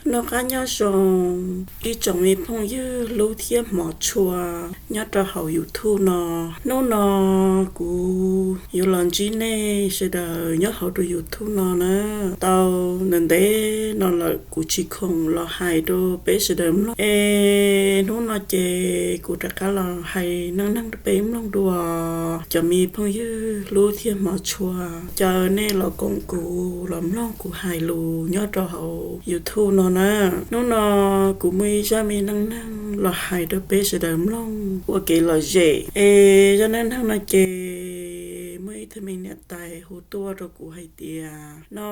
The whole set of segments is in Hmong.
Noj qab nyob zoo ib tsoom me phooj ywg hlub thiab hmov tshua nyob rau hauv YouTube no. Hnub no kuv yuav los ntsib nej sawv daws nyob hauv rau YouTube no na. Tau ntev ntev no lawm kuv tsis khoom los hais rau peb sawv daws mloog es hnub no ces kuv rov qab los hais neej neeg rau peb mloog dua. Cov me phooj ywg hlub thiab hmov tshua, caw nej los koom kuv los mloog kuv hais lus nyob rau hauv YouTube no na. Hnub no kuv muaj ib zaj me neej neeg los hais rau peb sawv daws mloog ua kev lom zem. Es zaj neej neeg no ces muaj ib tug me niam tais hu tuaj rau kuv hais tias no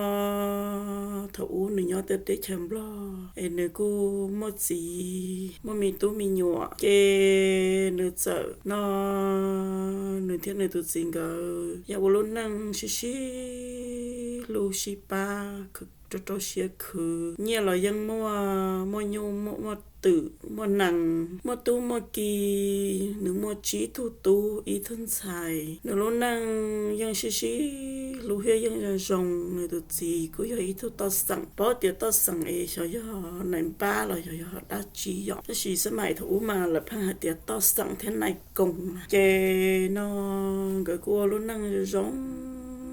thaum ub nws nyob teb chaws Nplog es nws kuj muaj txiv muaj me tub me nyuam, ces nws txawm no nws thiab nws tus txiv nkawd yog ua lub neej sib sib hlub sib pab, rau rau siab khwv, nyiaj los yeej muaj, muaj nyuj muaj twm muaj nees, muaj tub muaj ki. Nws muaj tsib tug tub ib tug ntxhais. Nws lub neej yeej sib sib hlub thiab yeej zoo zoo. Nws tus txiv kuj yog ib tug toj xeem, paub tias toj xeem es xyov yog nais npab los yog yog dab tsi yom, tab sis xab mais thaum ub mas lawv pheej hais tias toj xeem thiab nais koos. Ces no nkawd kuj ua lub neej zoo zoo,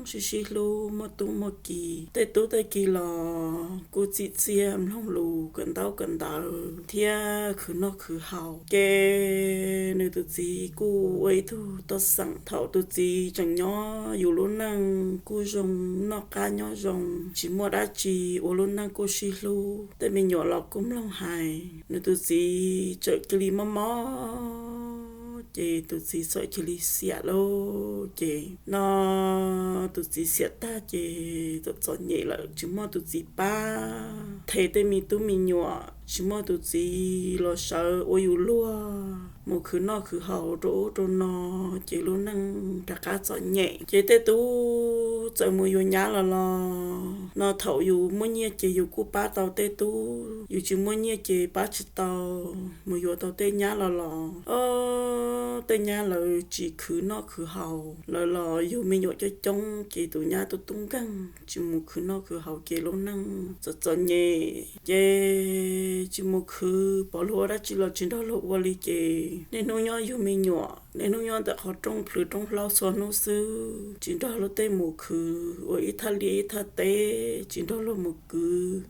sib sib hlub, muaj tub muaj ki. Tej tub tej ki los kuj txim txiaj mloog lus kawm ntaub kawm ntawv thiab khwv noj khwv haus. Ces nws tus txiv kuj ua ib tug toj xeem. Thaum tus txiv tseem nyob yus lub neej kuj zoo, noj qab nyob zoo, tsis muaj dab tsi, ua lub neej kuj sib hlub, tej me nyuam los kuj mloog hais. Nws tus txiv txawm cia li mob mob, ces tus txiv txawm cia li xiam lauj. Ces no tus txiv xiam tag ces txom txom nyem lawm, tsis muaj tus txiv pab them tej me tub me nyuam, tsis muaj tus txiv los sawv ua yus luag mus khwv noj khwv haus rau ub rau no, ces lub neej rov qab txom nyem. Ces tej tub txawm mus yuav nyab los los no, thaum yus muaj nyiaj ces yus kuj pab tau tej tub, yus tsis muaj nyiaj ces pab tsis tau. Mus yuav tau tej nyab los los, o, tej nyab lawv tsis khwv noj khwv haus, lawv los yug me nyuam coob coob ces tus nyab tub tub nkeeg tsis mus khwv noj khwv haus ces lub neej txom txom nyem. Ces tsis mus khwv, pom luag ua dab tsi los tsis nrog luag ua li. Ces niaj hnub nyob yug me nyuam, niaj hnub nyob ntawm qhov rooj plhws rooj hlaub txhua hnub xwb, tsis nrog luag tej mus khwv ua ib thaj liaj ib thaj teb, tsis nrog luag mus kwv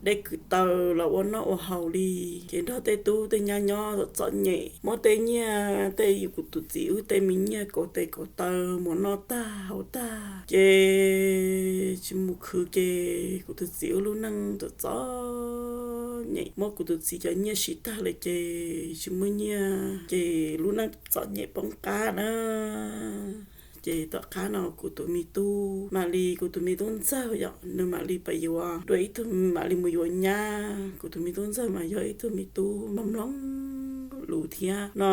dej kwv taws los ua noj ua haus li. Ces nrog tej tub tej nyab nyob txom txom nyem, muab tej nyiaj, tej yus kuv tus txiv wb tej me nyiaj kauv tes kauv taw mus noj tag haus tag. Ces tsis mus khwv ces kuv tus txiv wb lub neej txom txom nyem, muab kuv tus txiv cov nyiaj siv tag lawm ces tsis muaj nyiaj, ces lub neej txom nyem poob qab na. Ces tom qab no kuv tus me tub mam li, kuv tus me tub ntxawg yom, nws mam li pab yuav dua ib tug, mam li mus yuav nyab. Kuv tus me tub ntxawg mas yog ib tug me tub mloog mloog lus thiab no,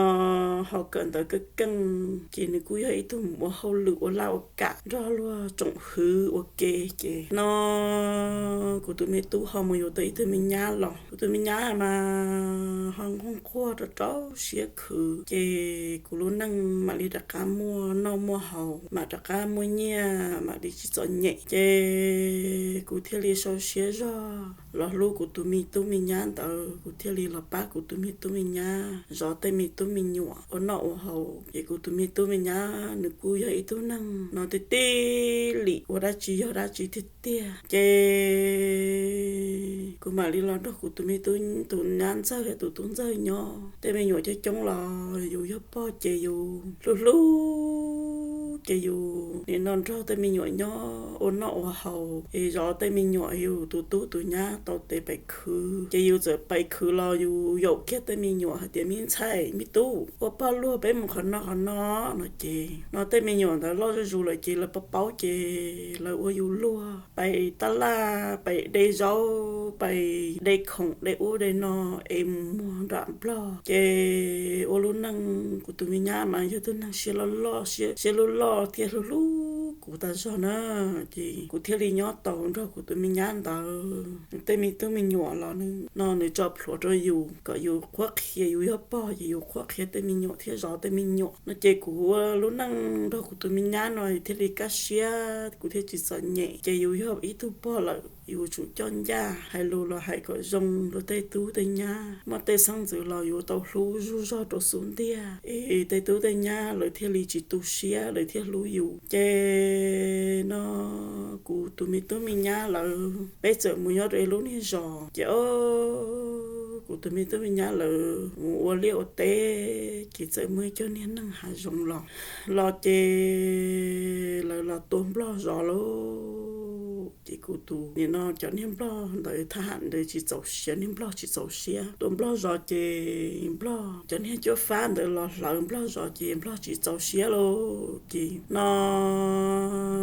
ho kawm ntawv keej keej, ces nws kuj yog ib tug mus ua hauj lwm ua laj ua kam nrog luag tsoom hwv ua ke. Ces no kuv tus me tub ho mus yuav tau ib tug me nyab los, kuv tus me nyab mas ho nquag nquag rau rau siab khwv, ces kuv lub neej mam li rov qab muaj noj muaj haus, mam rov qab muaj nyiaj, mam li tsis txom nyem. Ces kuv thiaj li sau siab zog los hlub kuv tus me tub me nyab ntawd, kuv thiaj li los pab kuv tus me tub me nyab zov tej me tub me nyuam ua noj ua haus. Ces kuv tus me tub me nyab nws kuj yog ib tug neeg no tib tib lim ua dab tsi yog dab tsi tiag tiag. Ces kuv mam li los nrog kuv tus me tub, tus nyab ntxawg, tus tub ntxawg nyob. Tej me nyuam coob coob los yus yog pog ces yus hlub hlub, ces yus nim no nrog tej me nyuam nyob ua noj ua haus, es zov tej me nyuam, yus tus tub tus nyab tau tes pais khwv, ces yus txawm pais khwv los yus yaum kiag tej me nyuam hais tias, me ntxhais me tub, ua pog luag peb mus qhov no qhov no no. Ces no tej me nyuam ntawd loj zuj zus lawm ces lawv paub paub ces lawv ua yus luag, pais tab laj, pais de zaub, pais de khoom de ub de no es mus muag nram Nplog. Ces ua lub neej, kuv tus me nyab mas yog tus neeg siab loj loj, siab lub loj thiab hlub hlub kuv tas zog na. Ces kuv thiaj li nyob tau nrog kuv tus me nyab ntawd. Tej me tub me nyuam los no nws tso plhuav rau yus kom yus qhuab qhia, yus yog pog ces yus qhuab qhia tej me nyuam thiab zov tej me nyuam no. Ces kuv ua lub neej nrog kuv tus me nyab no thiaj li kaj siab, kuv thiaj tsis txom nyem. Ces yus yog ib tug pog lawm, Yus tsum coj ncaj, hais lus los hais kom zoo rau tej tub tej nyab, muaj tej xeeb ntxwv los yuav tau hlub zug zog rau xub ntiag. Es tej tub tej nyab lawv thiaj li tsis tu siab, lawv thiaj hlub yus. Ces no kuv tus me tub me nyab lawv, peb txawm mus nyob rau ib lub niag zos, ces o, kuv tus me tub me nyab lawv mus ua liaj ua teb, ces txawm muaj ib co niag neeg hav zoov los, los ces lawv los tua nplog zov lauj. Ces kuv tus, nim no cov niag nplog ntawd, thab ham ntawd tsis txaus siab, niag nplog tsis txaus siab, tua nplog zov ces nplog, cov niag cuab fab ntawd los hlawv nplog zov ces nplog tsis txaus siab lauj. Ces no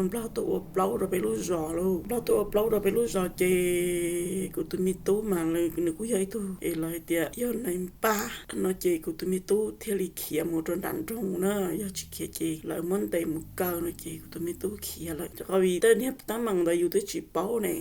nplog tuaj ua plaub rau peb lub zos lauj. Nplog tuaj ua plaub rau peb lub zos ces kuv tus me tub mas nws kuj yog ib tug es lawv hais tias yog neeg pab no ces kuv tus me tub thiaj li khiav mus rau nram nroog na, yog tsis khiav ces lawv muab ntes mus kaw no ces kuv tus me tub khiav lawm. Rau qhov vim tej niag teeb meem ntawd yus twb tsis paub ne,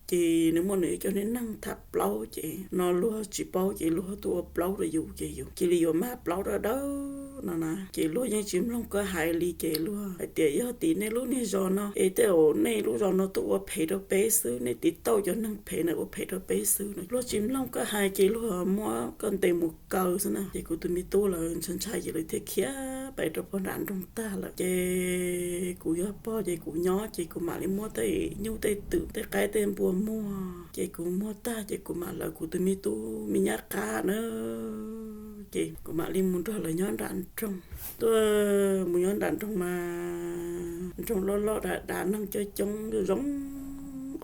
ces nws muaj nws ib co niag neeg tham plaub ces no luag tsis paub ces luag tuaj ua plaub rau yus ces yus cia li yuav mag plaub dawb dawb no na. Ces luag yeej tsis mloog koj hais li ces luag hais tias yog tim nej lub niag zos no es tej zaum nej lub zos no tuaj ua phem rau peb xwb, nej tiv tauj cov neeg phem na ua phem rau peb xwb no. Luag tsis mloog koj hais ces luag muab koj ntes mus kaw xwb na. Ces kuv tus me tub lawv ntshai ntshai ces lawv thiaj khiav pais rau pog nram nroog tag lawm. Ces kuv yog pog ces kuv nyob ces kuv mam li muab tej nyuj tej twm tej qaib tej npua muag ces kuv muag tag ces kuv mam lawv kuv tus me tub me nyab qab na. Ces kuv mam li mus nrog lawv nyob nram nroog. Tuaj mus nyob nram nroog mas nroog loj loj dav dav, neeg coob coob zoo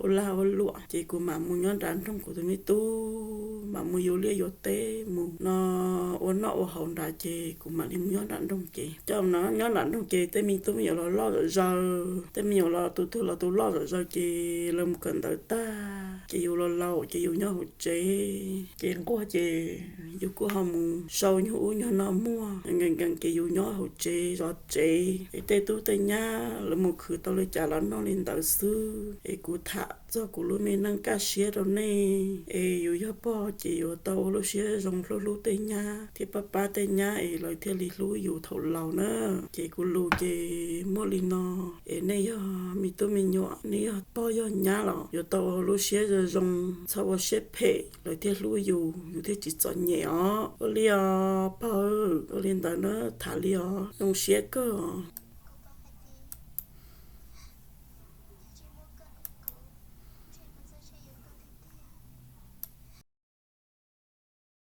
ua lag ua luam ces kuv mam mus nyob nram nroog, kuv tus me tub mam mus yuav liaj yuav teb mus no, ua noj ua haus nrad ces kuv mam li mus nyob nram nroog ces coj no nyob nram nroog ces tej me tub me nyuam los loj zom zaws, tej me nyuam los tus twg los tus loj zom zaws ces lawv mus kawm ntawv tag ces yus los laus ces yus nyob hauv tsev ces nquag ces yus kuj ho mus sau nyuag ub nyuag no muag nkees nkees ces yus nyob hauv tsev zov tsev es tej tub tej nyab lawv mus khwv tau li cas los noj li ntawd xwb. Es kuv tham txog kuv lub me neej kaj siab rau nej es yus yog pog ces yuav tau ua lub siab zoo hlub hlub tej nyab thiab pab pab tej nyab es lawv thiaj li hlub yus thaum laus na. Ces kuv lus ces muaj li no es nej yog me tub me nyuam, nej yog pog yog nyab los yuav tau ua lub siab zoo zoo, txhob ua siab phem lawv thiaj hlub yus, yus thiaj tsis txom nyem os. Ua li os pog, ua li ntawd na, tham li os, zoo siab kawg os.